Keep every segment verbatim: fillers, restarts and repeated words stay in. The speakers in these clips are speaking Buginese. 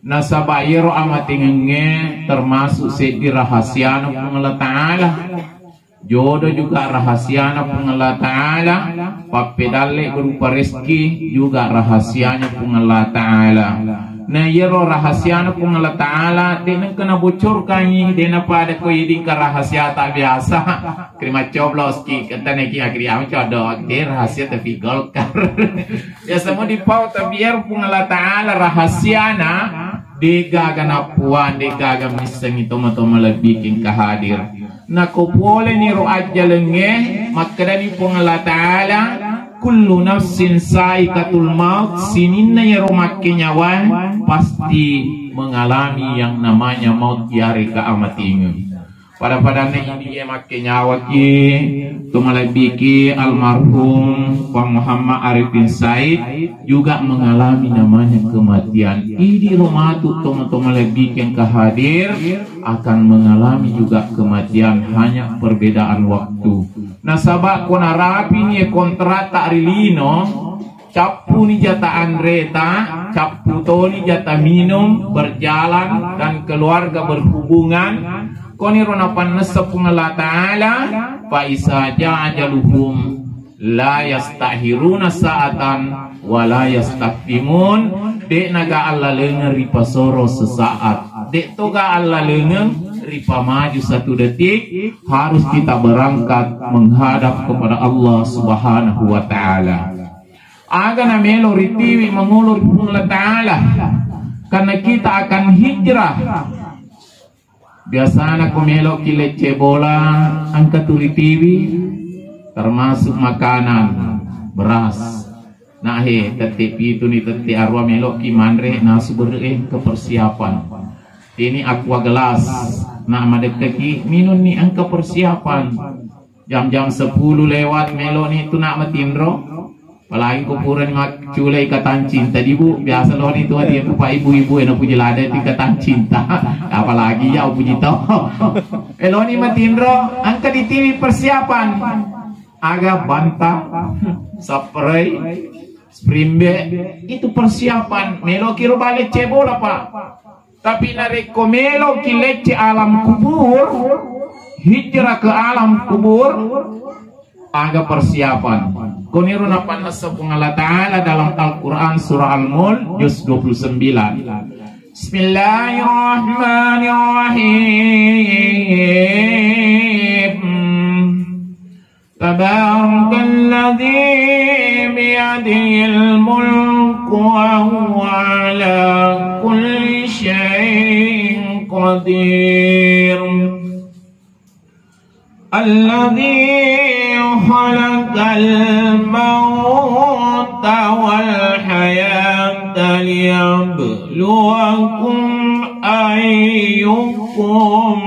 Nasaba iyaro amatengengnge termasuk seddi rahasiana Puang Allah Ta'ala. Jodo juga rahasiana Puang Allah Ta'ala, pappedalle berupa rezeki juga rahasianya Puang Allah Ta'ala. Na iyaro rahasiana Puang Allah Ta'ala, de nengka nabocorkangi, de napada ko idingka rahasia tak biasa. Keri macobloski, kata neki akri am codo, de rahasia tapi golkar. Biasa mau dipau tapi iyaro Puang Allah Ta'ala rahasiana, degaga napuang, degaga missengi toma-toma lebbi kengka hadir. Nako poleni ro ajjalengnge, makkedani Puang Allah Ta'ala, "Kullu nafsin saikatul maut," sininna iyaro makkenyawa pasti mengalami yang namanya maut, yarega amatingeng. Pada-padanna idi e makkenyawaki, to malebbiki almarhum Pak Muhammad Arifin Said juga mengalami namanya kematian. Idi ro matu to-, to malebbiki engka hadir akan mengalami juga kematian, hanya perbedaan waktu. Nasaba ko narapini e kontratta ri lino, cappuni jata anreta, cappu toni jata minum, berjalan, dan keluarga berhubungan. Koniro napannessa Puang Allah Ta'ala, fa iza jaa ajaluhum la yastakhiruna sa'atan wa la yastaqdimun. De'naga allalengeng ripasoro sesaat, de' toga allalengeng ripamaju satu detik. Harus kita berangkat menghadap kepada Allah Subhanahu wa Ta'ala. Aga namelo ritiwi mangolo ri Puang Allah Ta'ala, karena kita akan hijrah. Biasana ko meloki lecce bola, engka tu ritiwi, termasuk makanan, beras. Nah, he, tette pitu ni, tette arua meloki manre, nasu bere'e, engka persiapan. Ini aqua gelas, nak madekkaki, minum ni, engka persiapan. Jam-jam sepuluh lewat meloni tu nak matinro. Apalagi ko purani macculei ikatan cinta di, Bu. Biasa loni tu dia ku pa ibu-ibu e napuji lada tu ikatan cinta. Apalagi ya puji to. Meloni matinro, engka ditiwi persiapan. Aga banta, spray, spring bed, itu persiapan. Meloki ro bale cebola, Pak. Tapi narekko meloki lecce alam kubur, hijrah ke alam kubur, aga persiapan. Koniro napannessa Puang Allah Ta'ala dalam Al-Quran, surah Al-Mulk, juz dua puluh sembilan. Bismillahirrahmanirrahim. تبارك الذي بيده الملك وهو على كل شيء قدير. الذي خلق الموت والحياة ليبلوكم أيكم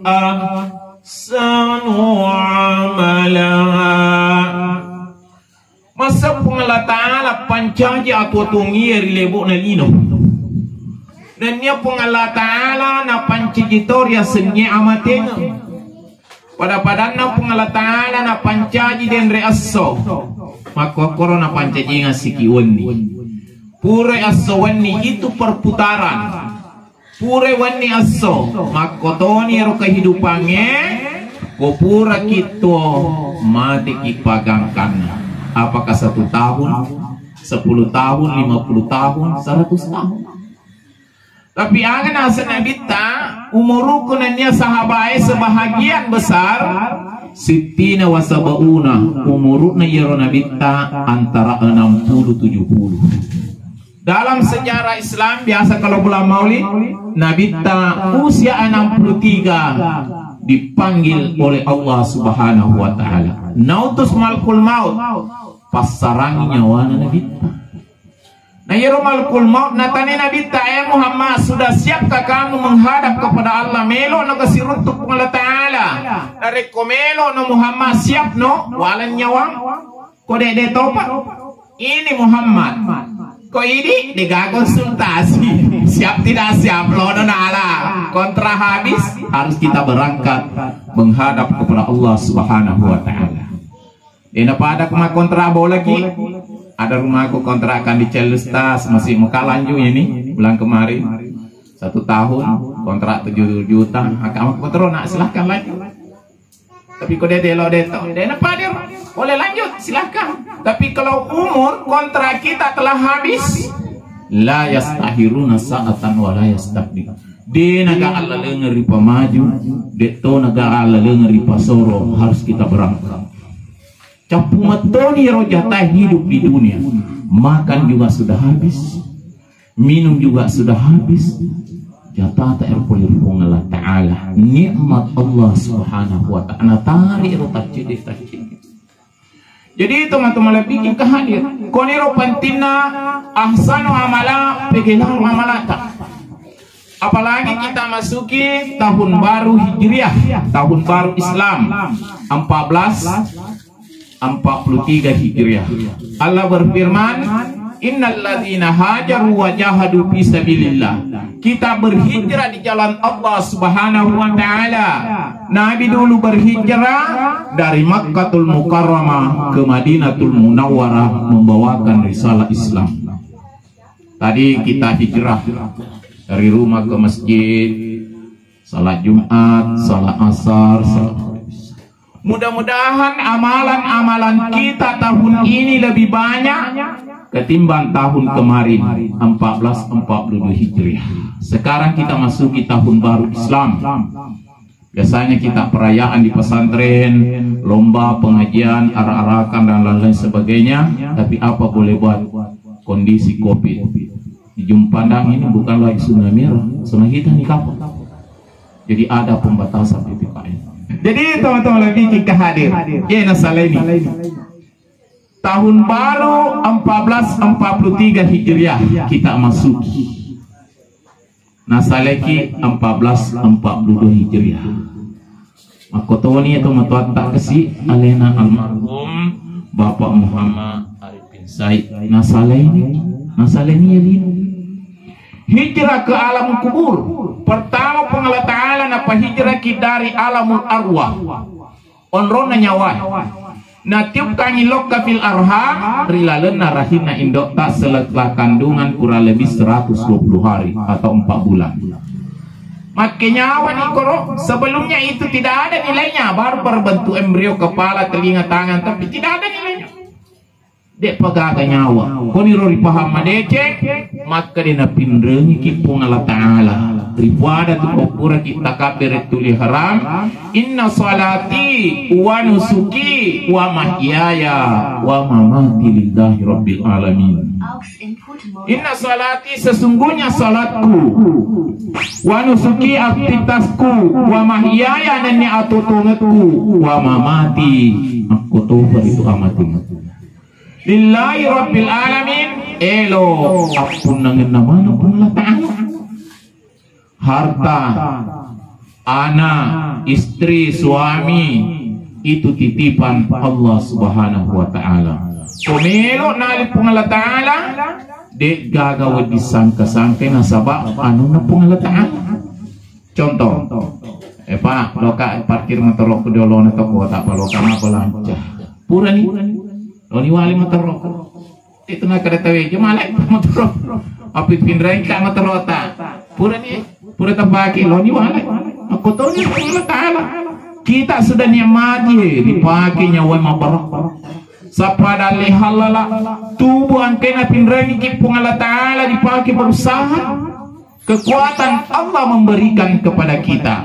أحسن أحسن عملا. Masa Puang Allah Ta'ala pancaji atuo-tuongie ri lebo'na lino. Nennia Puang Allah Ta'ala napancaji to riasengnge amatengeng. Pada-padanna Puang Allah Ta'ala napancaji denre esso. Makkokkoro napancajinga siki wenni. Pura esso wenni itu perputaran. Pura wenni esso, makkotoni ero kehidupangnge, ko pura kitto mateki pagangkanna. Apakah satu tahun, sepuluh tahun, lima puluh tahun, seratus tahun? Tapi aga naseng Nabitta, umuruku nennia sahabae sebahagian besar, sittina wa sabauna, umuru'na iyaro Nabitta antara enam puluh tujuh puluh. Dalam sejarah Islam, biasa kalau bulan Maulid, Nabitta usia enam puluh tiga dipanggil oleh Allah Subhanahu wa Ta'ala. Nautus Malakul Maut, passarangi nyawana Nabitta. Nah, iyaro Malakul Maut natanya Nabitta, "Eh Muhammad, sudah siapkah kamu menghadap kepada Allah?" Melo no kasiruntu Puang Allah Ta'ala. Narekko melo no Muhammad, siap no, waleng nyawang. Ko dede topa. Ini Muhammad. Ko ini dega konsultasi. Siap tidak siap, lono nala. Kontra habis, harus kita berangkat menghadap kepada Allah Subhanahu wa Ta'ala. Ena pada kuma kontra bolaki. Ada rumahku kontrakan di Celestas, masih muka lanjut ini bulan kemarin. Satu tahun, kontrak tujuh juta, maka mau terus nak, silahkan lanjut. Tapi kau dia telo dia tau, dia nampak dia boleh lanjut, silahkan. Tapi kalau umur kontrak kita telah habis, la yastahiruna sa'atan wa la yastaqdim. De naga alla lenga ripa maju, de to naga alla lenga ripa soro, harus kita berangkat. Cappu mattoni ro jatah hidup di dunia. Makan juga sudah habis, minum juga sudah habis. Jatata ero pole ri Puang Allah Ta'ala. Nikmat Allah Subhanahu wa Ta'ala. Natari ero taccede taccede. Jadi teman-teman lebih ke hadir. Koniro pentingna ahsanu amala, pegelaro amalata. Apalagi kita masuki tahun baru Hijriah, tahun baru Islam, empat belas empat puluh tiga Hijriah. Allah berfirman, "Innalladzina hajaru wa jahadu fi sabilillah." Kita berhijrah di jalan Allah Subhanahu wa Ta'ala. Nabi dulu berhijrah dari Makkatul Mukarramah ke Madinatul Munawwarah membawakan risalah Islam. Tadi kita hijrah dari rumah ke masjid, salat Jumat, salat Asar, salat Maghrib. Mudah-mudahan amalan-amalan kita tahun ini lebih banyak ketimbang tahun kemarin, empat belas empat puluh dua Hijriah. Sekarang kita masuki tahun baru Islam. Biasanya kita perayaan di pesantren, lomba, pengajian, arak-arakan, dan lain-lain sebagainya. Tapi apa boleh buat, kondisi covid. Di Ujung Pandang ini bukan lagi zona merah, zona hitam di kapal. Jadi ada pembatasan P P K M. Jadi teman-teman lebih kita hadir. Ya, nah, salah ini. Tahun baru empat belas empat puluh tiga Hijriah kita masuki. Nasaleki empat belas empat puluh dua Hijriah. Makkotoni itu matuatta kasi alena almarhum Bapak Muhammad Arifin Said. Nasaleni, nasaleni ya lino. Hijrah ke alam kubur. Pertama Puang Allah Ta'ala napa hijrah ki dari alamul arwah. Onronna nyawa. Natiupkangi lokka fil arham, ri lalenna rahinna indo'ta setelah kandungan kurang lebih seratus dua puluh hari atau empat bulan. Makke nyawa ni koro, sebelumnya itu tidak ada nilainya, baru berbentuk embrio, kepala, telinga, tangan, tapi tidak ada nilainya. De' pagaga nyawa. Koniro ripahang madeceng, makkeda napinrengiki Puang Allah Ta'ala. Ripuada tu ko puraki takabbere tuli haram, "Inna salati wa nusuki wa mahyaya wa mamati lillahi rabbil alamin." Inna salati, sesungguhnya salatku, wa nusuki, aktivitasku, wa mahyaya, nenni atutungetku, wa mamati, makkotopa itu amatiku. Lillahi rabbil alamin, elo appunnangenna maneng Puang Allah Ta'ala. Harta, anak, istri, suami, itu titipan Allah Subhanahu wa Ta'ala. Ko melo nali Puang Allah Ta'ala, de' gaga wedding sangka-sangkai nasaba anunna Puang Allah Ta'ala. Contoh, eh Pak, loka parkir motorokku di olona toko, tak apa loka mako lancar. Purani, loni wali motorokku. Itu na kada tawe je malai motoro. Api pinrai ka motorota. Pura ni, pura tapake lo ni wale. Aku tahu ni Allah Ta'ala. Kita sudah nikmati, dipake nyawa mabarokah. Sapada le halala, tubuh angkena pinrai ki Puang Allah Ta'ala dipake berusaha. Kekuatan Allah memberikan kepada kita.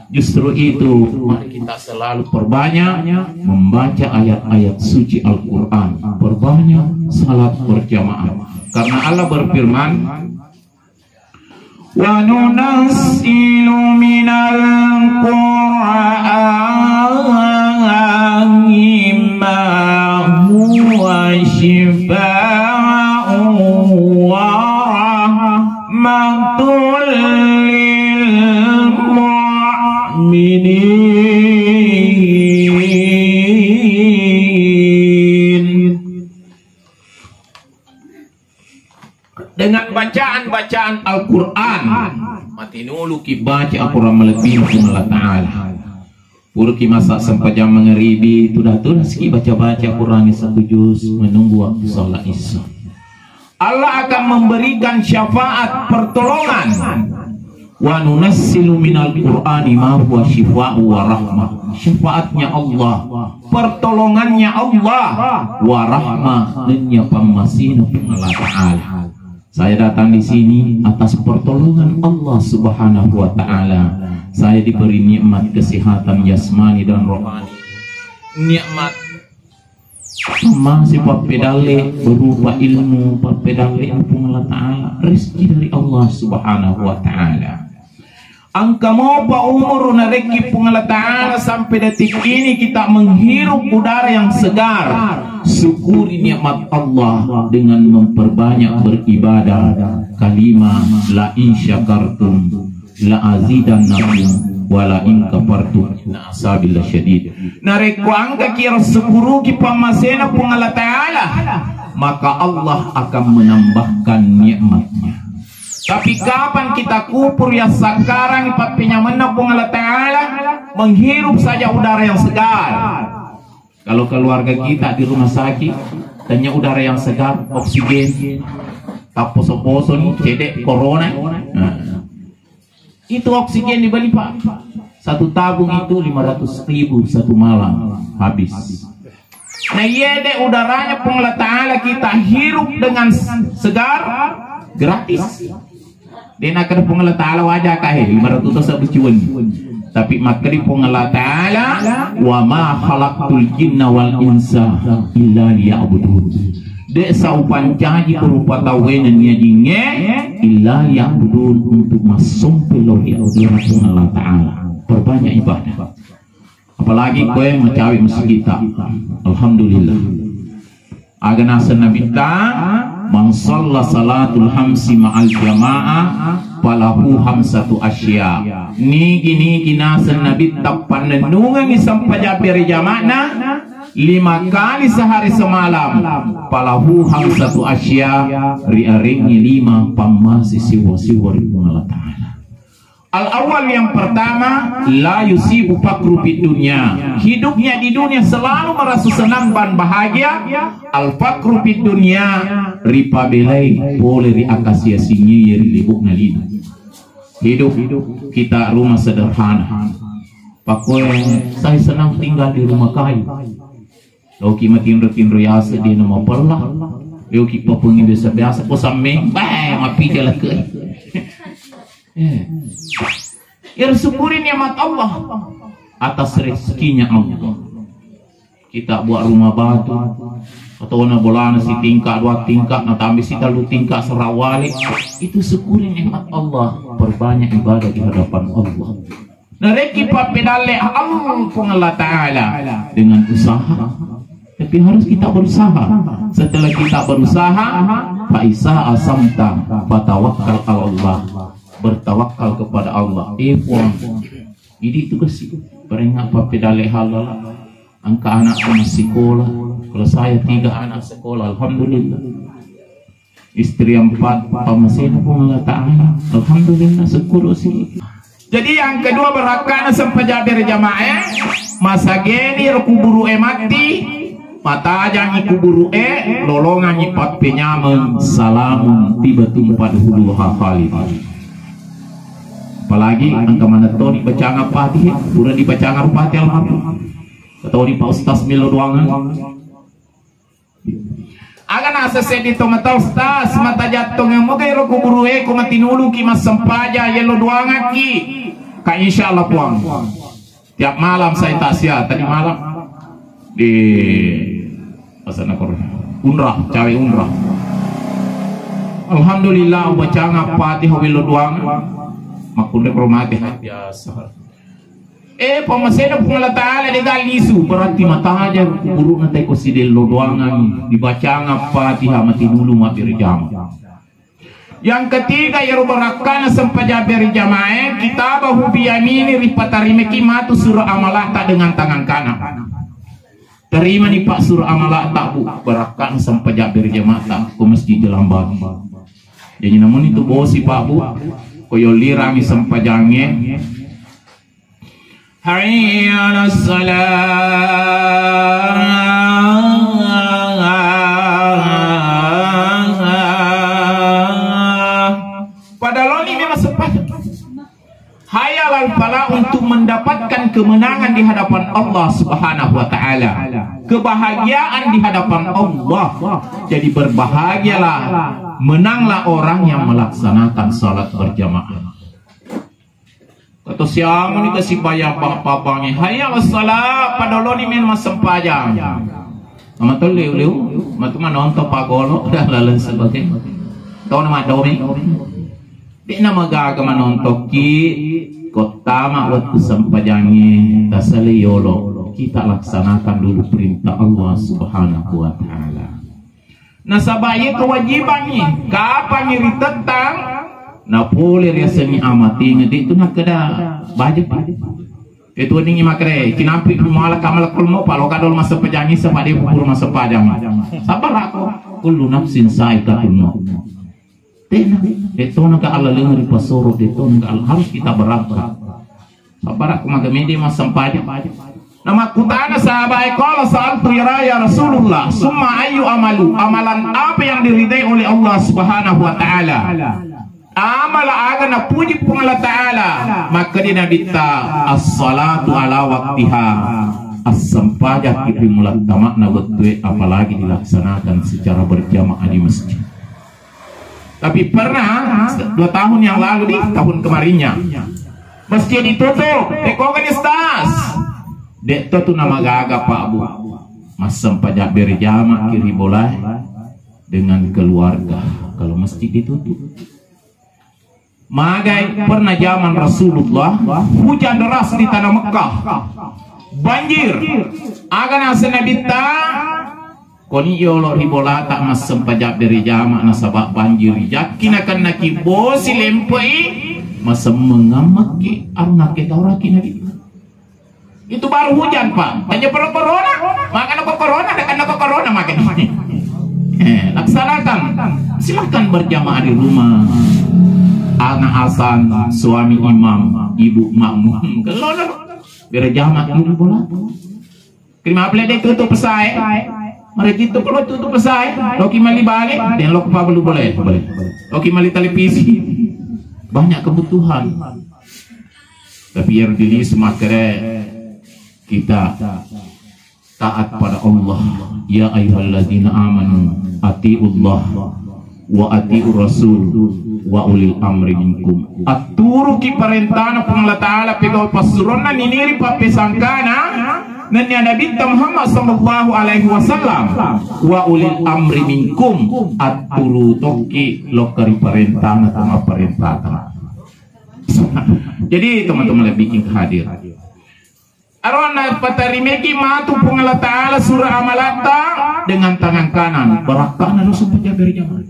Justru itu, mari kita selalu perbanyak membaca ayat-ayat suci Al-Quran. Perbanyak salat berjamaah. Karena Allah berfirman, "Wa nunazzilu minal Qur'ani ma huwa syifaa'un wa rahmatul lil mu'minin." Dengan bacaan-bacaan Al-Quran, matinulu ki baca Al-Quran, malebbi Puang Allah Ta'ala. Puraki masa sempajang mangaribi, tudah-tudah siki baca-baca Quran satu juz menunggu waktu salat Isya. Allah akan memberikan syafaat pertolongan Wa nunazzilu minal Qur'ani ma huwa syifa'u wa rahmah. Syafaatnya Allah, pertolongannya Allah, wa rahmah, nennia pammasena Puang Allah Ta'ala. Saya datang di sini atas pertolongan Allah Subhanahu wa Ta'ala. Saya diberi nikmat kesehatan jasmani dan rohani. Nikmat Masih pappedalle berupa ilmu, pappedalle Puang Allah Ta'ala, rezeki dari Allah Subhanahu wa Ta'ala. Engka mopa umur narekki Puang Allah Ta'ala sampai detik ini kita menghirup udara yang segar. Syukuri nikmat Allah dengan memperbanyak beribadah. Kalimat la in syakartum la azidannakum wa la in kafartum inna azabi lasyadid. Narekko engkaki ero sukuruki pammasena Puang Allah Ta'ala, maka Allah akan menambahkan nikmatnya. Tapi kapan kita kupur ya sekarang pappenyamenna Puang Allah Ta'ala, menghirup saja udara yang segar. Kalau keluarga kita di rumah sakit, tanya udara yang segar, oksigen, tak poso-poso nih, cedek corona. Nah, itu oksigen dibeli, Pak. Satu tabung itu lima ratus ribu satu malam habis. Nah, iya deh udaranya Puang Allah Ta'ala kita hirup dengan segar, gratis. Dena kada Puang Allah Ta'ala wajah kahe lima ratus dosa bucuan. Tapi makkedi Puang Allah Ta'ala, wa ma khalaqtul jinna wal insa illa liya'budun. Dek saupancaji berupa tawena nia jinge illa liya'budun, untuk masompe lo ri Puang Allah Ta'ala. Perbanyak ibadah. Apalagi koe macawe masjid kita. Alhamdulillah. Aga naseng Nabitta, man shalla salatul hamsi ma'al jama'ah falahu hamsatu asya. Nigi-nigi naseng Nabitta pannennungengi sempajang berjama'na lima kali sehari semalam, falahu hamsatu asya, riarengi lima pammase siwa-siwa ri Puang Allah Ta'ala. Al-awwal, yang pertama, la yusibu fakru fid dunya. Hidupnya di dunia selalu merasa senang dan bahagia. Al-fakru fid dunya, ripabelai pole ri akasia singiye ri libukna lino. Hidup kita rumah sederhana. Pakkoe saya senang tinggal di rumah kayu. Loki matinro-tinro yase dena mapella. Loki papungi biasa-biasa ko samme, bah, mapija leke. Eh. Ya syukuri nikmat Allah atas rezekinya Allah. Kita buat rumah batu, atau na bolana si tingkat, dua tingkat, na tambi si telu tingkat serawale. Itu syukuri nikmat Allah, perbanyak ibadah di hadapan Allah. Narekki pappedalle Allah Puang Allah Ta'ala dengan usaha. Tapi harus kita berusaha. Setelah kita berusaha, fa iza azamta fatawakkal ala Allah. Bertawakal kepada Allah. Eh Puang, ini tugas itu. Berenga pappedalle halal. Engka anakku masih sekolah. Kalau saya tiga anak sekolah, alhamdulillah. Istri empat, pammasena Puang Allah Ta'ala. Alhamdulillah, syukur sih. Jadi yang kedua, barakkana sempajang berjamaah, masageni ro kuburu e matti, matajangi kuburu e, lolongangi pappenyameng salamun tiba tumpat hulu hafali. Apalagi engka manettoni bacanga Fatihah, pura dibacanga Fatihah almarhum. Ketoni Pak Ustaz melo doangan. Aga naseng seddi to mata Ustaz, matajattongeng moga ero kuburu e ko matinuluki massempajang yello doangakki. Ka insyaallah Puang. Tiap malam saya takziah tadi malam di Pasana Kor Unrah, cawe Unrah. Alhamdulillah, bacanga Fatihah wello doang. Makkunre ko mate biasa. Eh, pammasena Puang Allah Ta'ala de gallisu, berarti mataja kuburu'na tai ko sidello doangan, dibacanga Fatihah mati dulu mabbere jama. Yang ketiga, iyaro barakkana sempajang berjamaah, kitabahu biyamini, ripatarimaki matu surah amalata dengan tangan kanan. Tarimani Pak surah amalata, Bu, barakkana sempajang berjamaah ko Masjid Jelambar. Jadi namun itu bosi Pak Bu, ko yollirangi sempajangnge, Hayya 'alas shalah. Padahal ini memang sempat. kemenangan di hadapan Allah Subhanahu wa Ta'ala, kebahagiaan di hadapan Allah. Jadi, berbahagialah, menanglah orang yang melaksanakan salat berjamaah. Kata siamu ni kasi bayang bang pabangi. Hayya ala salat, padoloni men massempajang. Nama tolli uliu, matu manonton pagolo dan lain sebagainya. Tau nama domi. De'na magaga manontokki, kottama wettu sempajangnge, tasalai yolo, kita laksanakan dulu perintah Allah Subhanahu wa Ta'ala. Nasaba iye kewajibangngi, kapangngi ritettang, napole riasengngi amatinge, de'tu nakkeda baja. Itu weddingngi makkeda, kinampi mala kamala kulmo, paloka dolo massempajangngi, saba de pupuru massempajang. Sabarako, kullu nafsin saikatul maut. Tena, detona ka Allah lenga ripasoro, detona ka Allah harus kita berangkat. Sabara ko maga mede massempajang. Namakkutana sahabat, qala sa'altu ya, ya Rasulullah, summa ayyu amalu, amalan apa yang diridai oleh Allah Subhanahu wa Ta'ala? Amal aga napuji Puang Allah Ta'ala? Makkeda Nabitta, as-salatu ala waqtiha, assempajang ki ri mulattama'na wettue, apalagi dilaksanakan secara berjamaah di masjid. Tapi pernah dua tahun yang lalu, di tahun kemarinnya, masjid ditutup. Tekokan istas. Dek to tu nama gaga Pak Bu. Massempajang berjamaah ki ri bolae dengan keluarga kalau masjid ditutup. Magai pernah zaman Rasulullah, hujan deras di tanah Mekah. Banjir. Aga naseng Nabitta, koni yolo ri bolata massempajang berjamaah nasaba banjir. Jakki nakennaki bosi lempei, masemmeng ammekki, arunake tauraki Nabitta. Itu baru hujan, Pak. Hanya perlu corona. Makanya kok corona, ada kena kok corona makanya. Eh, laksanakan. Silakan berjamaah di rumah. Anak asan, suami imam, ibu makmum. Kalau berjamaah di bola. Terima beli deh tutup pesae. Mari kita kalau tutup pesae. Loki mali balik, dan lo pa beli boleh. Boleh. Loki mali televisi. Banyak kebutuhan. Tapi yang dili semakkeda kita taat pada Allah. Ya ayyuhalladzina amanu atiullah wa atiur rasul wa ulil amri minkum. Atturuki parentana Puang Allah Ta'ala, pegau passuronna niniri pappesangkana nennia Nabitta Muhammad sallallahu alaihi wasallam. Wa ulil amri minkum, atturu tokki lokka ri parentana tau mapparentata. Jadi, teman-teman yang bikin hadir. Arona patarimeki matu Puang Allah Ta'ala surah amalatta dengan tangan kanan. Barakkana langsung pejaberi jamaah.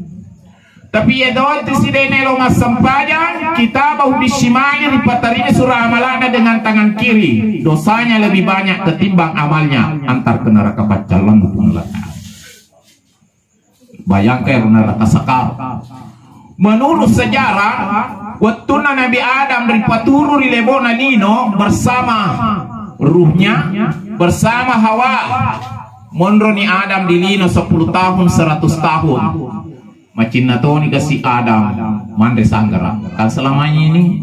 Tapi ya doti sidene lo massempajang, kita bahu bisimali ripatarimi surah amalana dengan tangan kiri. Dosanya lebih banyak ketimbang amalnya. Antar ke neraka paccalang Puang Allah Ta'ala. Bayangkan neraka sakar. Menurut sejarah, wettunna Nabi Adam ripaturu ri lebona lino bersama ruhnya, bersama Hawa. Monroni Adam di lino sepuluh tahun, seratus tahun. Macinna toni kasi Adam manre sanggara. Kan selamanya ini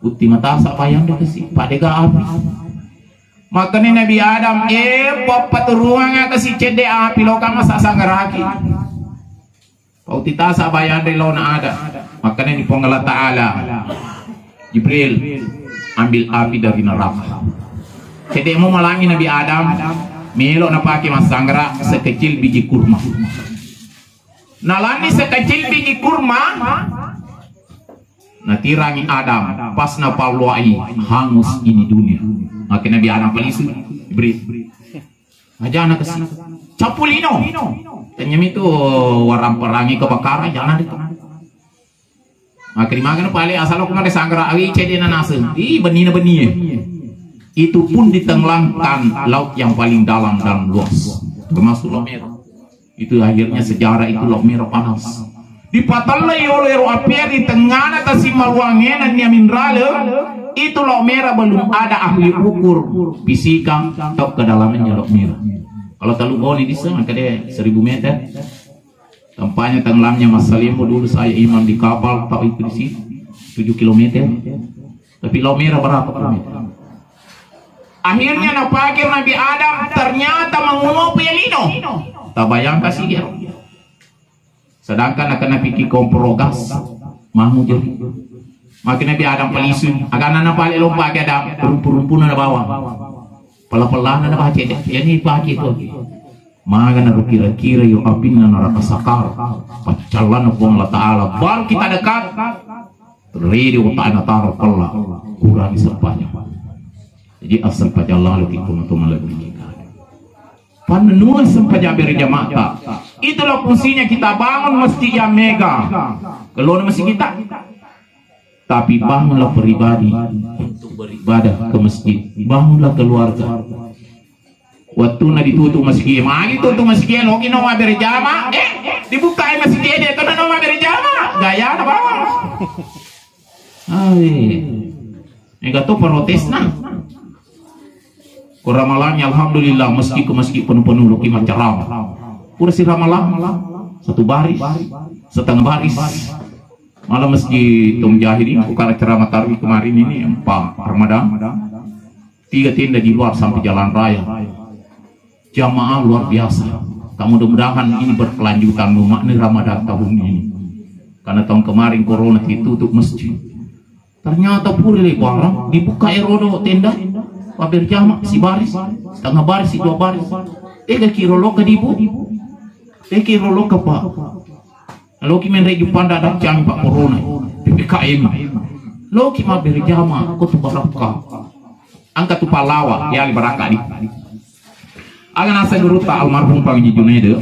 utti matasa payang kasi, padega api. Makanya Nabi Adam, eh, pappaturunganga kasi cedde api lo kama sasanggaraki. Pau titasa bayanre lona ada. Makanya ni Puang Allah Ta'ala, Jibril, ambil api dari neraka. Cedde mau malangi Nabi Adam, melo napake massanggara sekecil biji kurma. Nalani sekecil biji kurma, natirangi Adam, pas napalluai, hangus ini dunia. Maka Nabi Adam palisu, Jibril. Ajana kasi. Capulino. Tanyami tu warang perangi kebakaran, jangan itu. Maka dimagana pale asal aku made sanggara awi cedena naseng. Ih, benina benie. Itu pun ditenggelamkan laut yang paling dalam dan luas. Termasuk Laut Merah. Itu akhirnya sejarah itu Laut Merah panas. Dipatellai oleh ro apia di tengana tasi maluangena nia minrale, itu Laut Merah belum ada ahli ukur fisika tau kedalamannya Laut Merah. Kalau talu boni di sana kede seribu meter. Tempatnya tenggelamnya Mas Salimbo dulu saya imam di kapal, tahu itu di sini, tujuh kilometer. Tapi Laut Merah berapa kilometer? Akhirnya napake Nabi Adam, ternyata mangumopi lino. Tabayangka sigi ero. Sedangkan nakena piki komporo gas, mahu jadi. Maki Nabi Adam palisu, agana napale lompa ke Adam, rumpu-rumpuna na bawang. Pala-palana na bace de, yani pake itu. Magana rukira-kira yo apinna neraka sakar. Paccallana Puang Allah Ta'ala. Baru kita dekat, ready otakna taro pella. Kurangi sempajang. Jadi asal pajang lalu kita teman-teman lebih kita. Pannennungeng sempajang berjamaah. Itulah fungsinya kita bangun masjid yang mega. Kalau masjid kita, tapi bangunlah pribadi untuk beribadah ke masjid. Bangunlah keluarga. Wattuna ditutup masjid, magi tutup masjid, loki no mabbere jama, eh, dibuka masjid, eh, tona no mabbere jama, gaya na bawang. Ai, mega to protesna. Ko Ramalannya, alhamdulillah, masjid ke masjid penuh-penuh, loki macam. Pura si Ramalang, satu baris, setengah baris. Malah masjid Tom Jahidi, bukan ceramah tarwih kemarin ini, empat Ramadan. Tiga tenda di luar sampai jalan raya. Jamaah luar biasa. Tak mudah-mudahan ini berkelanjutan, makna Ramadan tahun ini. Karena tahun kemarin corona ditutup masjid. Ternyata pura le barang dibuka erodo tenda. Berjamaah si baris, setengah baris, si dua baris. Eh, gak kira lo ke dibu. Eh, kira lo ke pak. Loki menre Jupanda ada cang pak corona. P P K M. Loki mabbere jama, ko tu barakka. Angka tu pahlawan, ya, li barakka di. Aga nasa gurutta almarhum Pak Haji Junaidi.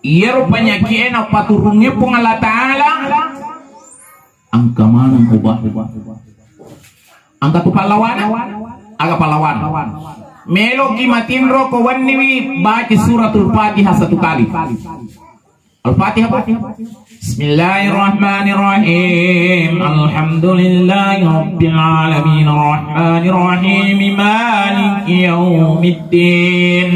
Iyaro panyakkie napaturungnge Puang Allah Ta'ala, angka maneng obat. Angka tu pahlawana, aga pahlawan. Meloki matinro ko wenniwi baca suratul Fatihah satu kali. Al-Fatihah, Pak. Bismillahirrahmanirrahim. Alhamdulillahirabbil alamin. Arrahmanirrahim. Maliki yaumiddin.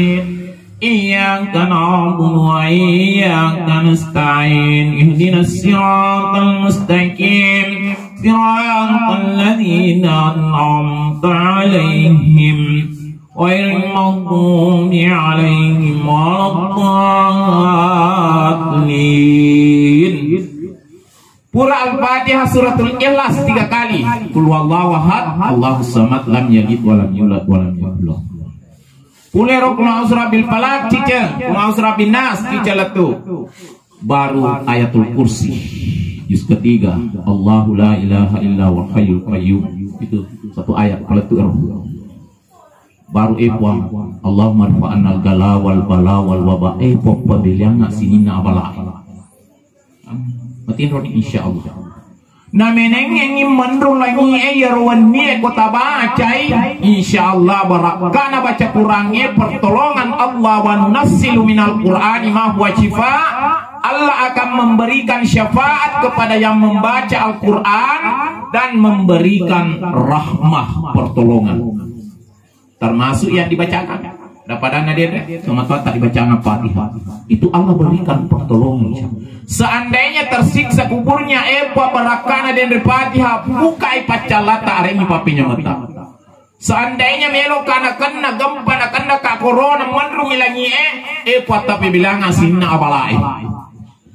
Iyyaka na'budu wa iyyaka nasta'in. Ihdinas siratal mustaqim. Siratal ladzina an'amta 'alaihim. Ghairil maghdubi alaihim waladdallin. Pura Al-Fatihah, suratul Ikhlas tiga kali. Qul huwallahu ahad, Allahus samad, lam yalid walam yulad walam yakul lahu. Pulero Qul a'udzu birabbil falaq, ciceng. Qul a'udzu birabbin nas, ciceng lettu. Baru Ayatul Kursi, juz ketiga, Allahu la ilaha illa huwal hayyul qayyum. Itu satu ayat, palettu ero. Baru, eh, Puang, Allahumma rfa'annal gala wal bala wal waba. Eh, Puang, pabelianga sininna abala. Matinroni, insyaallah. Namenengengi menru langie iyaro wennie ko tabacai, insyaallah barakkana baca Qurangnge, pertolongan Allah, wa nunazzilu minal Qur'ani ma huwa syifa. Allah akan memberikan syafaat kepada yang membaca Al-Quran dan memberikan rahmah, pertolongan. Termasuk yang dibacakan. Ada padanna denre, sematoatta dibacakan Fatihah. Itu Allah berikan pertolongan. Seandainya tersiksa kuburnya, eh, Puang, barakkana denre Fatihah, bukai paccallata, arengngi pappenyametta. Seandainya meloka nakenna gempa, nakenna ka corona, menrumi langie, eh, Puang, tappebilangang sininna abalae.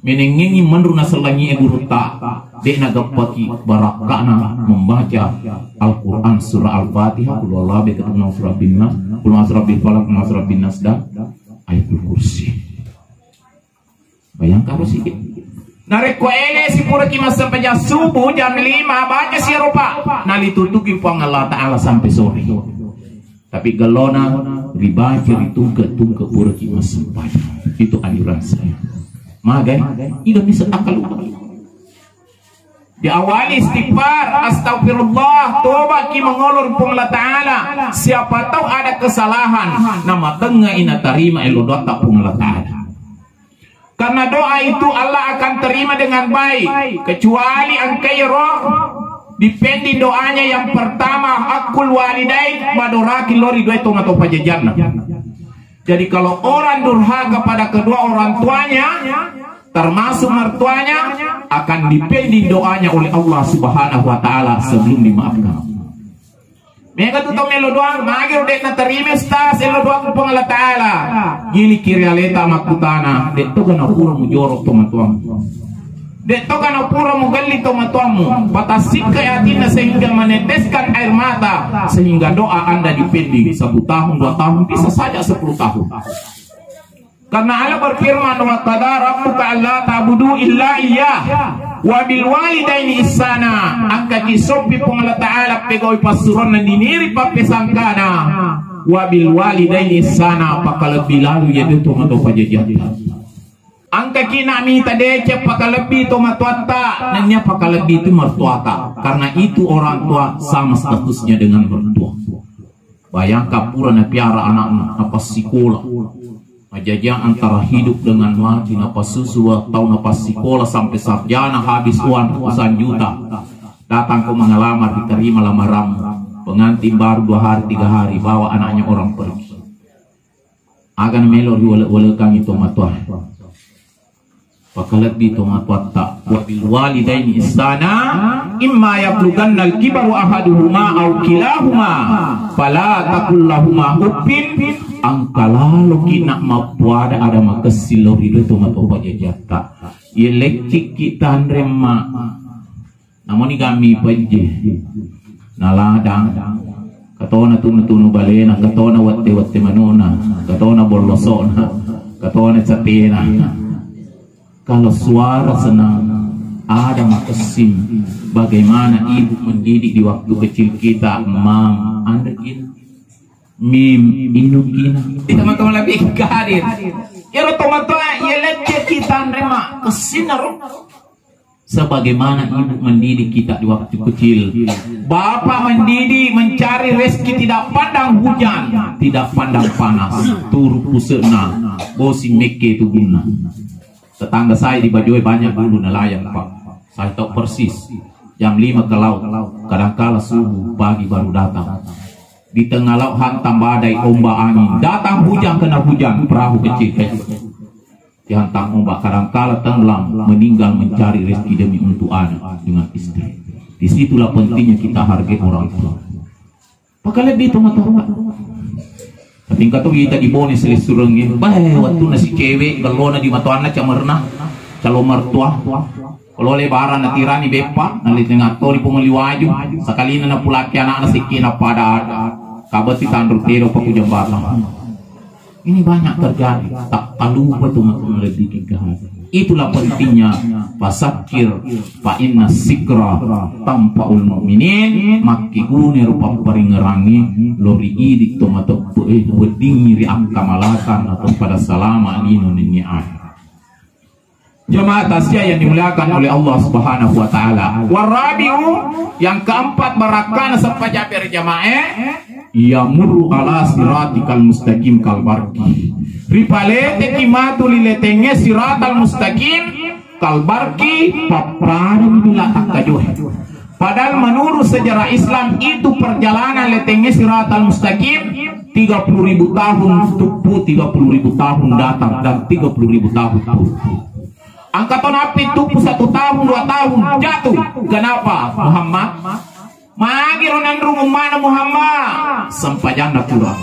Menengengi menru nasellangie gurutta, de' nageppaki barakkana membaca Al-Quran, surah Al-Fatihah, Qul huwallahu, be ketemu surah Binnas, Qul a'udzu birabbil falaq, Qul a'udzu birabbin nas, dan Ayatul Kursi. Bayangkan sih. Narekko ele sipuraki massempajang subuh jam lima, baca si rupa, nalitutuki Puang Allah Ta'ala sampai sore. Tapi gellona ribaca ritungke-tungke puraki massempajang. Itu anjuran saya. Magai, iga bisa akal. Diawali istighfar, astagfirullah, tobaki mangolo ri Puang Allah Ta'ala. Siapa tahu ada kesalahan, namatengnga inatarima elo doatta Puang Allah Ta'ala. Karena doa itu Allah akan terima dengan baik, kecuali engkai ro dipending doanya yang pertama, haqqul walidain, madoraki lori dua tonga to pajajanna. Jadi kalau orang durhaka pada kedua orang tuanya, termasuk mertuanya, akan dipending doanya oleh Allah Subhanahu wa Ta'ala sebelum dimaafkan. Mega tu tau melo doang, magi ro de' natarima ustaz, elo doang Puang Allah Ta'ala. Gili kiri aleta makkutana, de' toga napura mujoro' tomatoammu. De' toga napura mugelli tomatoammu. Patassikka atinna sehingga meneteskan air mata, sehingga doa Anda dipending satu tahun, dua tahun, bisa saja sepuluh tahun. Karena Allah berfirman, "Wa qada rabbuka alla ta'budu illa iyyah wa bil walidaini ihsana." Engkaki soppi Puang Allah Ta'ala pegawai passuroanna niniri pappesangkana, "Wa bil walidaini ihsana," pakalebbi lalu iya tu tomatoa pajajiatta. Engkaki na mita deceng pakalebbi tomatoatta, nennia pakalebbi tu mertuata. Karena itu orang tua sama statusnya dengan mertua. Bayangkan pura napiara anakna, napassikola. Majajiang antara hidup dengan mati, napasusu dua tahun, napassikola sampai sarjana, habis uang ratusan juta. Datang ko mengelamar, diterima lamaranmu. Pengantin baru dua hari, tiga hari, bawa anaknya orang pergi. Aga namelo riwale-walekangi tomatoa. Pakalebbi tomatoatta, "Wa bil walidaini ihsana, imma yablughanna al-kibaru ahaduhuma aw kilahuma, fala taqul lahuma uffin." Engka laloki nak mappuada ada makessing lao ri tomatoa pajajiatta. Iya leccikki tanre emma. Namoni kami pejje, naladang, katona tunu-tunu balena, katona wette-wette manona, katona bollosona, katona catena. Kalau suara senang, ada makessing. Bagaimana ibu mendidik di waktu kecil kita, mam, anre kina, mim, inung kina. Di teman-teman lebih hadir. Ero tomatoa, iya lecce kita anre ma, kessinaro. Sebagaimana ibu mendidik kita di waktu kecil. Bapak mendidik, mencari rezeki tidak pandang hujan, tidak pandang panas. Turu puse'na, bosi mekke tubunna. Tetangga saya di Bajoe banyak dulu nelayan, Pak. Saya tahu persis. Jam lima ke laut, kadangkala subuh, pagi baru datang. Di tengah laut hantam badai, ombak, angin. Datang hujan, kena hujan, perahu kecil-kecil. Dihantam ombak, kadangkala tenggelam, meninggal mencari rezeki demi untuk anak dengan istri. Disitulah pentingnya kita hargai orang tua. Pakalebbi tomatoa. Tapi engka to kita di Bone selessurengnge. Bah, wattunna si cewek, gellona di matoanna camerna, calon mertua. Kalau lebaran natirani beppa, nalitengah to di pengoli waju, sakalina napulaki anakna sikki napada ada. Kabeti tanru tero paku jambatan. Ini banyak terjadi. Tak lupa tuh matu melediki kehati. Itulah pentingnya pasakir, fa inna sikra tanfa'ul mu'minin. Makkiguni rupa paringerangi lori idi to mateppu, eh, weddingi ri akkamalakan atau pada salama lino nenni akhirat. Jamaah tasya yang dimuliakan oleh Allah Subhanahu wa Ta'ala. Warabiu, yang keempat, barakkana seppa jaber jamaah, yamurru ala siratikal mustaqim kal barqi. Ripaleteki matu liletengnge siratal mustaqim kal barqi, pappada mila takkajohe. Padahal menurut sejarah Islam itu perjalanan letengnge siratal mustaqim tiga puluh ribu tahun tuppu, tiga puluh ribu tahun datang, dan tiga puluh ribu tahun turun. Angka to nappi tuppu satu tahun, dua tahun, jatuh. Kenapa, Muhammad? Magi ro nanrung ummana Muhammad? Sempajanna kurang.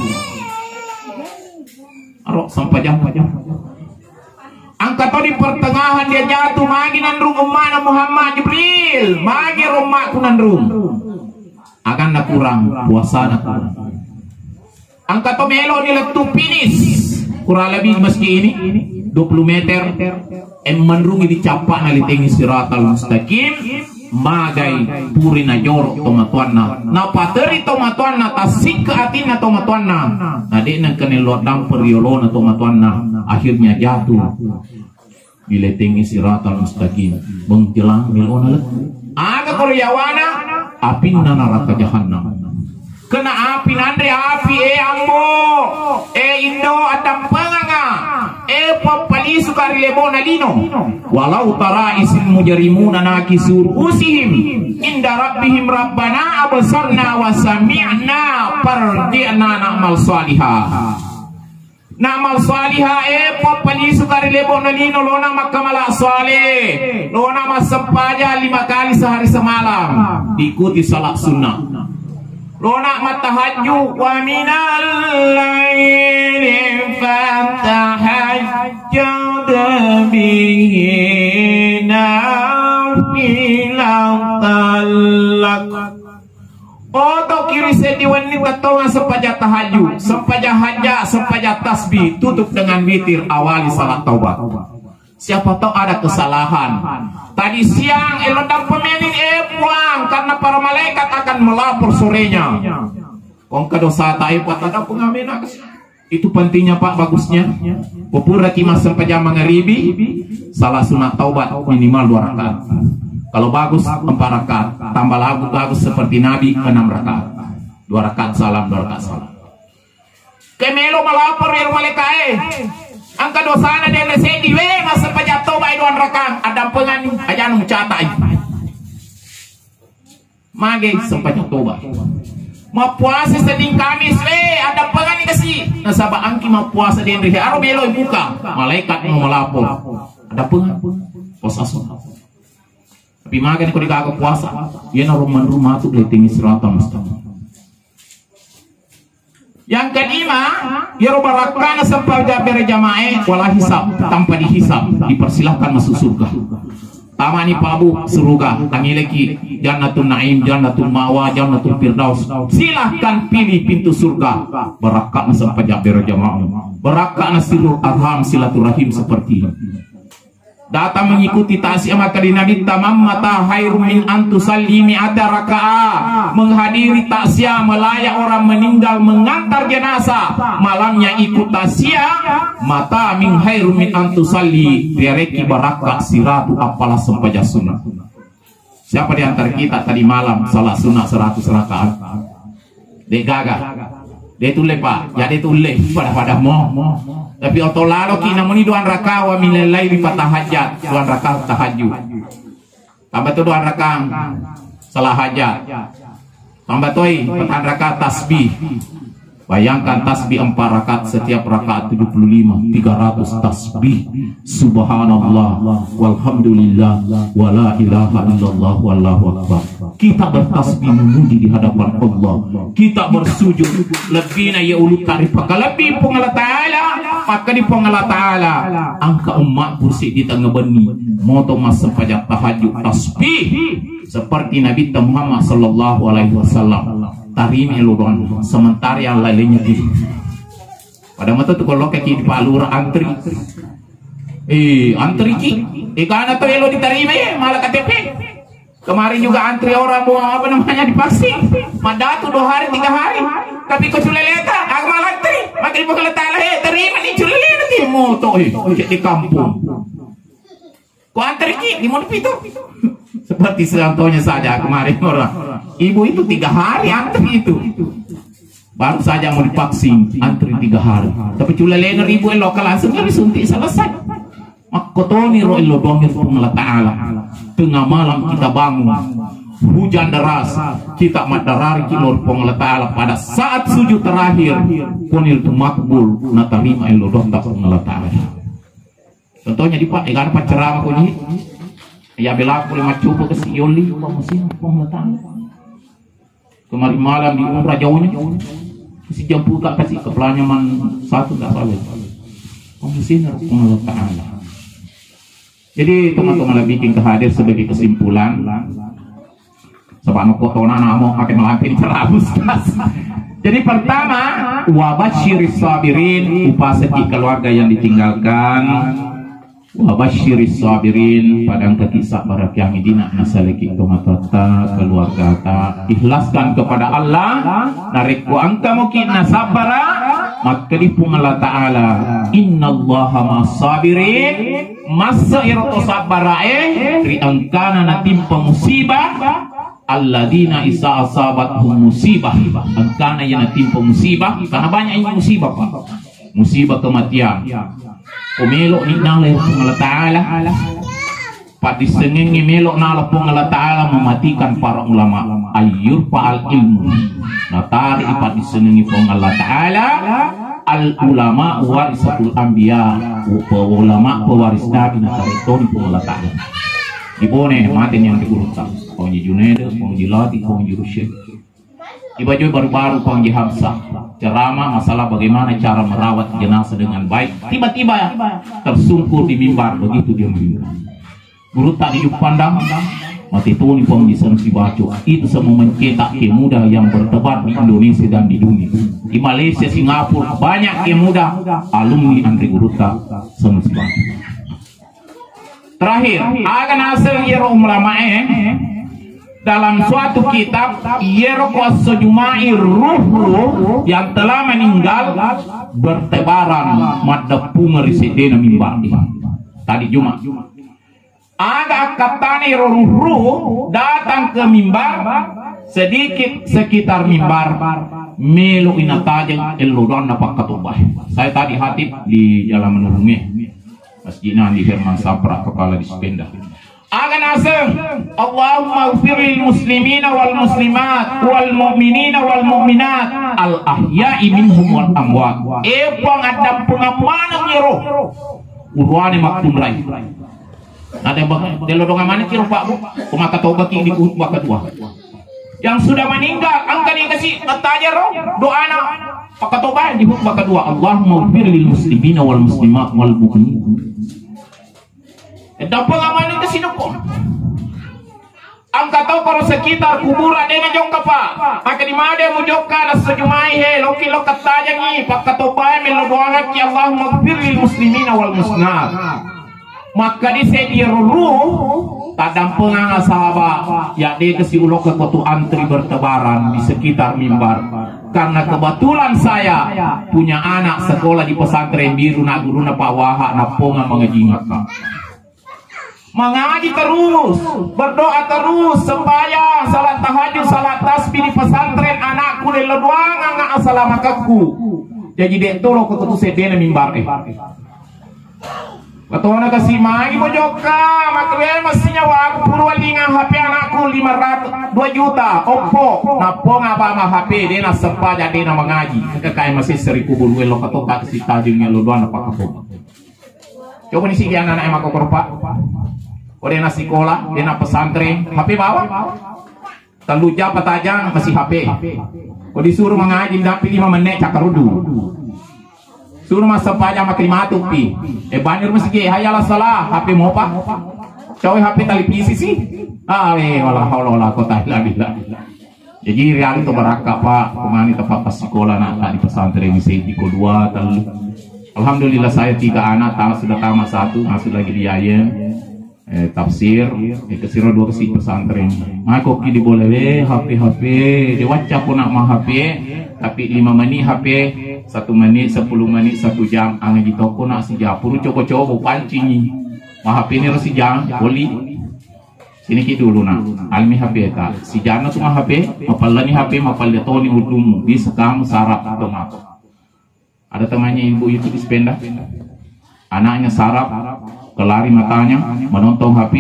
Aro sempajang. Angka to di pertengahan dia jatuh, magi nanrung ummana Muhammad, Jibril, magi ro ummaku nanrung. Aganna kurang, puasana kurang. Angka to melo ni lettu finish, kurang lebih meski ini dua puluh meter. Emmanrungi dicappa'na litengngi siratal mustaqim. Magai puri najoro tomatoanna, napateri tomatoanna, tassikka atinna tomatoanna, na de' nengka nello dampeng riolona tomatoanna, akhirnya jatuh. Diletengngi siratal mustaqim, beng jelang melona lettu. Aga koro yawana? Apinna naraka jahannam. Kena api nanre api, e ambo, e indo, attampenganga, e pappalisu ka ri lebona lino. Walau tara isil mujrimuna nakisu ru'usihim inda rabbihim rabbana absarna wa sami'na farji'na na'mal salihah. Na'mal salihah, e pappalisu ka ri lebona lino, lona makkamala saleh, lona massempajang lima kali sehari semalam, diikuti salat sunnah. Lona mattahajju, wa minal laili fatahajjad bihi nafilatan lak. Oto kiri seddi wenni tettonga sempajang tahajju, sempajang hajja, sempajang tasbih, tutup dengan witir, awali salat taubat. Siapa tahu ada kesalahan. Tadi siang elo dampemeni, eh Puang, karena para malaikat akan melapor sorenya. Kongka dosa tae patadang pengamena. Itu pentingnya, Pak, bagusnya. Pupuraki massempajang mangaribi, salat sunat taubat minimal dua rakaat. Kalau bagus empat rakaat, tambah lagu bagus seperti Nabi enam rakaat. Dua rakaat salam, dua rakaat salam. Ke melo melapor ya malaikae. Engka dosana dende seddi, we, massempajang taubat dua rakaat, addampengani, ajana mucatai. Mage sempajang toba. Mappuasa Senin Kamis, we, addampengani kasi. Nasaba engki mappuasa denre he, aro melo buka. Malaikat mau melapor. Addampengani. Puasa sunat. Tapi magani ko degaga puasa. Iyana rumah rumah tu, leteng sirata mustaqim. Yang kelima, iyaro barakkana sempajang berjamaah wala hisab, tanpa dihisab, dipersilahkan masuk surga. Tamani pabu surga, tangileki Jannatun Naim, Jannatul Mawa, Jannatul Firdaus. Silahkan pilih pintu surga. Barakkana sempajang berjamaah. Barakkana silur arham, silaturahim seperti ini. Datang mengikuti takziah, maka di Nabi, "Tamam mata khairum min antusalli mi'ata rakaah." Menghadiri takziah, melayat orang meninggal, mengantar jenazah. Malamnya ikut takziah, mata min khairum min antusalli, riareki barakka siratu appala sempajang sunat. Siapa di antara kita tadi malam salat sunat seratus rakaat? Degaga. De tulle, Pak. Ya de tulle. Pada-pada mo. Tapi oto laloki namuni dua rakaat wa minal laili fatahajjad. Dua rakaat tahajud. Tambah tu dua rakaat salat hajat. Tambah toi, empat rakaat tasbih. Bayangkan tasbih empat rakaat, setiap rakaat tujuh puluh lima, tiga ratus tasbih. Subhanallah, walhamdulillah, wala ilaha illallah, wallahu akbar. Kita bertasbih memuji di hadapan Allah. Kita bersujud, lebbina ya ulu tari pakalebbi Puang Allah Ta'ala, maka di Puang Allah Ta'ala, angka umma kursi di tengah benni, moto massempajang tahajud tasbih. Seperti Nabi Muhammad sallallahu alaihi wasallam. Tarimi lo doang. Sementara yang lainnya tidur. Pada mata tu kalau kaki di Palura antri. Eh, antri ki. Eh, karena tu elo diterima ya, malah K T P. Kemarin juga antri orang buang apa namanya di vaksin. Madatu dua hari, tiga hari. Tapi kau sudah leta, aku malah antri. Maka di Puang Allah Ta'ala, eh, terima nih, sudah leta nih, moto, eh, di kampung. Kuantariki di Mudu Pitu. Seperti contohnya saja kemarin orang ibu itu tiga hari antri itu. Baru saja mau divaksin, antri tiga hari. Tapi cula lena ribu lokal langsung disuntik selesai. Makkotoni ro illo doang ri Puang Allah Ta'ala. Tengah malam kita bangun. Hujan deras, kita maddarari ki lo Puang Allah Ta'ala. Pada saat sujud terakhir, konil tu makbul, natarima illo doang Puang Allah Ta'ala. Contohnya di Pak, egana paccerama ko ni. Ya bela boleh maccoba ke si Yoli, Pak Musin, Pak Mutan. Kemarin malam di umrah jauhnya, si jampu tak kasih kepalanya man satu tak salah. Pak Musin, Pak Ta'ala. Jadi teman-teman lebih bikin ke hadir sebagai kesimpulan. Sebab noko tona namo pakai melampi di terabus. Jadi pertama, wabasyiris sabirin, upaseki keluarga yang ditinggalkan. Wabasyiris sabirin, padang kaki sabar yang dina nasaleki tomatoatta, keluargata. Ikhlaskan kepada Allah. Narekko engka muki nasabara, maka di Puang Allah Ta'ala, innallaha ma'as sabirin. Massa iro to sabbarae ri engkana natimpa musibah. Alladzina isa asabathum musibah, engkana iya natimpa musibah, karena banyak ini musibah, Pak. Musibah kematian. Ko melo ni nala Puang Allah Ta'ala. Paddisengengngi melo nala Puang Allah Ta'ala mematikan para ulama. Ayyur fa'al ilmu. Natari paddisengengngi Puang Allah Ta'ala. Al ulama warisatul anbiya. Ulama pewaris Nabi, nataritoni Puang Allah Ta'ala. Di Bone mate ni anre gurutta. Puang Haji Junaid, Puang Haji Lati, Puang Haji Rusyid. Ibajoi baru-baru Puang Haji Hamzah ceramah masalah bagaimana cara merawat jenazah dengan baik. Tiba-tiba tersungkur di mimbar, begitu dia meninggal. Gurutta di Juppandang, mati toni Puang Haji Sanusi Baco. Itu semua mencetak pemuda yang bertebar di Indonesia dan di dunia. Di Malaysia, Singapura, banyak pemuda alumni Anre Gurutta Sanusi Baco. Terakhir, aga naseng iyaro ulamae dalam suatu kitab, iyaro ko esso Juma'i ruh-ruh yang telah meninggal bertebaran maddeppungeng ri seddena mimbar. Tadi Jumat. Aga akkattana ero ruh-ruh datang ke mimbar, sedikit sekitar mimbar, melo inatajeng ello doanna pakkatobbae. Saya tadi hatib di Jalan Menurunge. Masjidna Andi Herman Sapra, kepala Dispenda. Aga naseng, Allahumma ighfir lil muslimina wal muslimat, wal mu'minina wal mu'minat, al ahya'i minhum wal amwat. E Puang, addampengang maneng iyaro uruane makkunrai. Ada bak-, delo donga maneng kiro Pak Bu, pemaka tobaki di khutbah kedua. Yang sudah meninggal, engka ni kasi matajero doana pakkatobbae di khutbah kedua. Allahumma ighfir lil muslimina wal muslimat wal mu'minin. Edda pengamanna ke sinoko. Engka tau koro sekitar kuburan dena jokka, Pak. Maka di made mu jokka na sejumai he, loki lokka tajangi, pakkatobbae mello doangakki, Allahumma ighfir lil muslimina wal muslimat. Maka di seddi ero ruh, taddampenganga sahaba, ya de kasi ulokka kotu antri bertebaran di sekitar mimbar. Karena kebetulan saya punya anak sekolah di pesantren biru, na guruna Pak Waha, napponga mangajingakka. Mangaji terus, berdoa terus, sembahyang, salat tahajud, salat tasbih di pesantren, anakku lello doangang asalamakekku. Jaji de tolo ko tutu seddena mimbar e. Watona kasi magi mojokka, makkuwe masinya waku puru walinga H P anakku lima ratus, dua juta, Oppo, napponga bama H P, dena seppa ja dena mangaji. Kekai masesseri kubur wello katoka kasi tajung yello doanna pakapong. Coba ni sigi anak-anak yang makokoro, Pak. Ko dena sikola, dena pesantren, H P bawa. Tellu jam patajang masih H P. Ko disuruh mengaji, dapi lima menit cakarudu. Suruh masa pajang makkeri matu pi. E bani rumah sigi, hayya ala salah, H P mopa. Coba H P televisi sih. Ah, eh, wala haula wala quwata illa billah. Jaji riali to barakka, Pak, kumani tepat pas sikola anak di pesantren seddi ko dua tellu. Alhamdulillah saya tiga anak, ta-, sudah tamat satu, masuk lagi di Yaye, eh, tafsir, eh, kesiro dua kesi pesantren. Mako ki di bola we, H P, H P, diwacca ko nak ma H P, tapi lima menit H P, satu menit, sepuluh menit, satu jam, angaji toko nak sijapuru coba-coba pancingi. Ma H P ni ro sijam, boli. Sini ki dulu nak, almi H P ta. Sijana tu ma H P, mapallani H P, mapalle toni udumu, bisa kamu sarap atau mako. Ada temannya ibu itu di Spenda. Anaknya sarap, kelari matanya, menonton H P,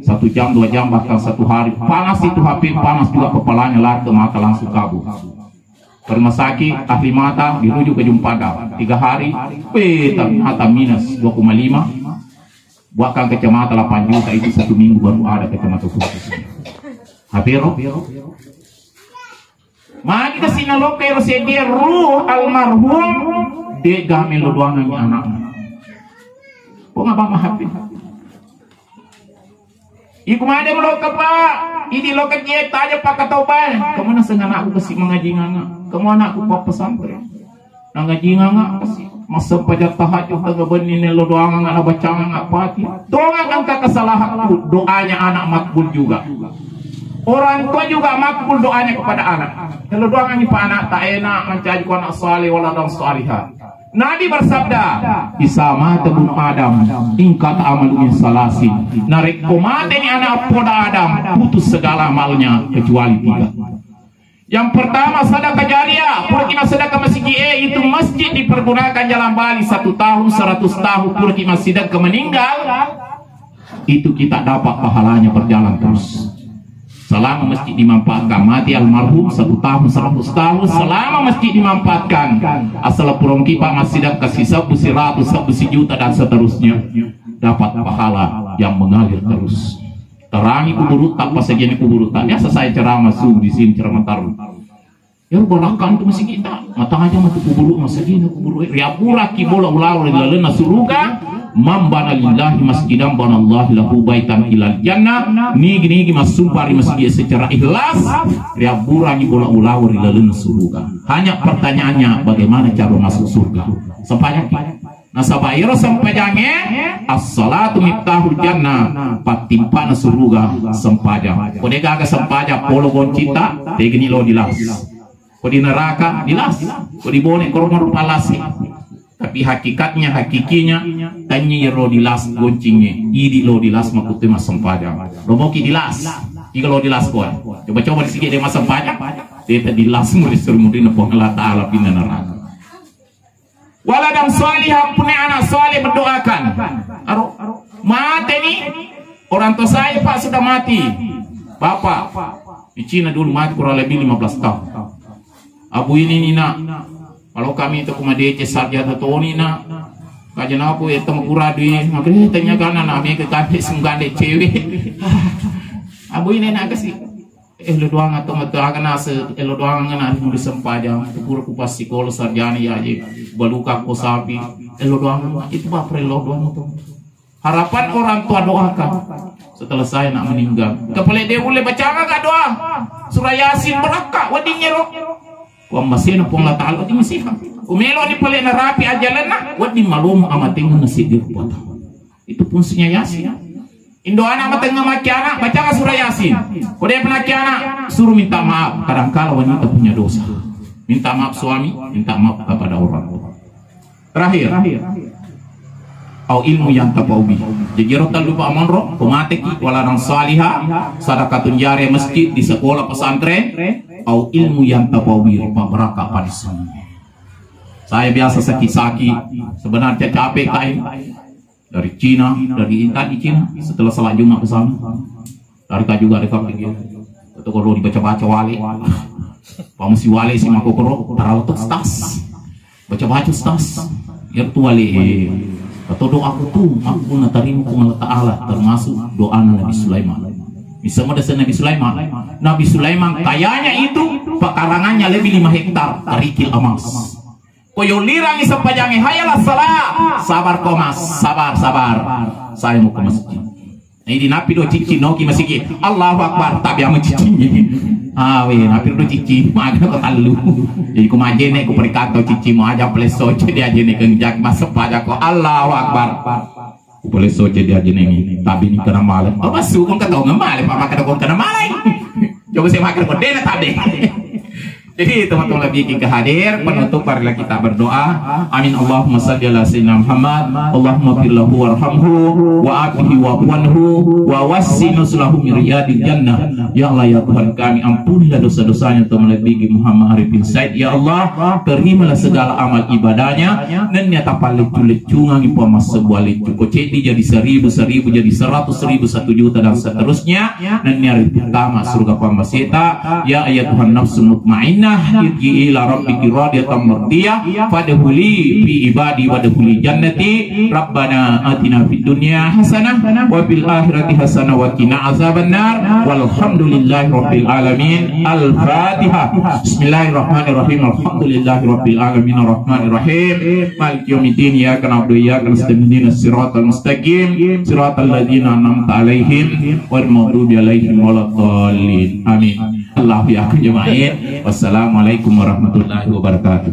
satu jam, dua jam, bahkan satu hari. Panas itu H P, panas juga kepalanya, lari ke mata langsung kabur. Ke rumah sakit, ahli mata, dirujuk ke Jumpada. Tiga hari, weh, ternyata minus dua koma lima. Buatkan kacamata delapan juta itu satu minggu baru ada kacamata khusus. H P ro? Magi kasi nalope ro seddie ruh almarhum, de' ga melo doangangngi anakna. Pong apa ma H P? Iku made mu lokka, Pak. Idi lokka kie taja pakkatobae. Kamu naseng anakku kasi mangajinganga. Kamu anakku pa pesantren. Nangajinganga kasi. Massempajang tahajud tengnga benni nello doanganga nabacanganga Fatihah. Dongang engka kesalahanku, doanya anak makbul juga. Orang tua juga makbul doanya kepada anak. Nello doangangngi pa anak tak enak, mancaji ko anak saleh wala dan salihah. Nabi bersabda, "Isa mata bunu Adam, ingkat amalu min salasin." Narekko mateni anak poda Adam, putus segala amalnya kecuali tiga. Yang pertama, sedekah jariah. Puraki massedekah masigi e, itu masjid dipergunakan jalan Bali satu tahun, seratus tahun, puraki massidekah meninggal, itu kita dapat pahalanya berjalan terus. Selama masjid dimanfaatkan, mati almarhum satu tahun, seratus tahun, selama masjid dimanfaatkan, asal purongki pa massidekah sisebbu, seratus, sebbu sijuta, dan seterusnya, dapat pahala yang mengalir terus. Terangi kuburutta, passagianni kuburutta. Biasa saya ceramah subuh di sini, ceramah tarwih. Ero barakka tu masigi ta, matajang matu kuburu masigi na kuburu. Riaburaki bola ulawa ri lalenna suruga, man bana lillahi masjidan bana Allahu lahu baitan ilal jannah. Nigi-nigi massumpa ri masigi secara ikhlas, riaburangi bola ulawa ri lalenna suruga. Hanya pertanyaannya, bagaimana cara masuk surga? Sempajang. Nasaba iyaro sempajangnge, as-salatu miftahul jannah, pattimpana suruga sempajang. Ko de gaga sempajang polo goncita, tegani lo dilas. Ko di neraka dilas, ko di bone korong rupa lasi. Tapi hakikatnya, hakikinya, tanya iyaro dilas goncingnge, idi lo dilas makutu massempajang. Romoki dilas, iga lo dilas ko. Coba-coba di sigi de massempajang, teta dilas muri surmudina Puang Allah Ta'ala pinna neraka. Waladan salihan, punya anak saleh mendoakan. Aro, mateni orang tua saya, Pak, sudah mati. Bapak, di Cina dulu mati kurang lebih lima belas tahun. Abu ini ni nak, kalau kami tu kumadece saja tu toni nak. Kaja naku itu makura dui, makanya tanya kan anak mi ke kafe sunggande cewek. Abu ini nak kasih. Eh, lo doang atau mata aga nase, eh, lo doang ngana di muda sempajang, pura ku pas sekolah sarjana ya je, baluka ko sapi, eh, lo doang itu baper lo doang itu. Harapan orang tua doakan setelah saya nak meninggal. Kepala dia boleh baca nggak doa? Surah Yasin berkah wedding nyero. Wa masena Puang Allah Ta'ala wedding masiha. Umelo ni pale narapi ajalanna, wedding malomo amatengan nasi di rupa tahu. Itu fungsinya Yasin. Indo anak matengah maki anak, bacakan surah Yasin. Kode penaki anak, suruh minta maaf. Kadangkala wanita punya dosa. Minta maaf suami, minta maaf kepada orang tua. Terakhir. Au ilmu yang tapaubi. Jadi ro talu pa monro, pemateki, waladan saliha, sadakatun jariah masjid di sekolah pesantren, au ilmu yang tapaubi, rupa beraka pada sana. Saya biasa sakit-sakit, sebenarnya capek kai. Dari Cina, dari tadi Cina, setelah salat Jumat ke sana. Dari ka juga ada kaki dia. Itu kalau dibaca-baca wale. Pamusi wale si makokoro, terlalu tas. Baca-baca tas. Ya tuh wale. Atau doa aku tuh, aku pun tarima ku Allah Ta'ala, termasuk doa Nabi Sulaiman. Bisa mau dasar Nabi Sulaiman. Nabi Sulaiman kayanya itu pekarangannya lebih lima hektar, kerikil emas. Ko yollirangi sempajangnge, hayya ala salah. Sabar ko mas, sabar, sabar. Saya mau ke masjid. Nah, idi napi do cici noki masigi. Allahu Akbar, tapi amo cici. Awe, napi do cici, maga ko tallu. Jadi ko majene ko perikato cici mau aja pleso jadi aja ne kenjak mas sempaja ko Allahu Akbar. Upale soce dia jenengi, tabi ni kena male. Apa su kong kata ngemale, papa kata kong kena male. Coba saya makan kok dena tabi. Jadi teman-teman lagi kita hadir, penutup marilah kita berdoa. Amin. Allahumma salli ala sayyidina Muhammad. Allahumma fir lahu warhamhu wa afihi wa'fu anhu wa wassi nuslahu min riyadil jannah. Ya Allah, ya Tuhan kami, ampunilah dosa-dosanya teman lagi Muhammad Arifin Said. Ya Allah, terimalah segala amal ibadahnya. Nennia tapalleccu-leccuangi Puang massebua leccu. Ko ceddi jadi seribu, seribu jadi seratus ribu, satu juta dan seterusnya. Nennia ri pertama surga Puang maseta. Ya ayyatuhan nafsul mutmainnah, irji'i ila rabbiki radiyatan mardiyah, fadkhuli fi ibadi wadkhuli jannati. Rabbana atina fid dunya hasanah wa fil akhirati hasanah wa qina azabannar. Walhamdulillahi rabbil alamin. Al-Fatihah. Bismillahirrahmanirrahim. Alhamdulillahi rabbil alamin. Arrahmanirrahim. Maliki yaumiddin. Iyyaka na'budu wa iyyaka nasta'in. Ihdinas siratal mustaqim. Siratal ladzina an'amta 'alaihim ghairil maghdubi 'alaihim waladdallin. Amin. Allahu ya jamain. Wassalamualaikum warahmatullahi wabarakatuh.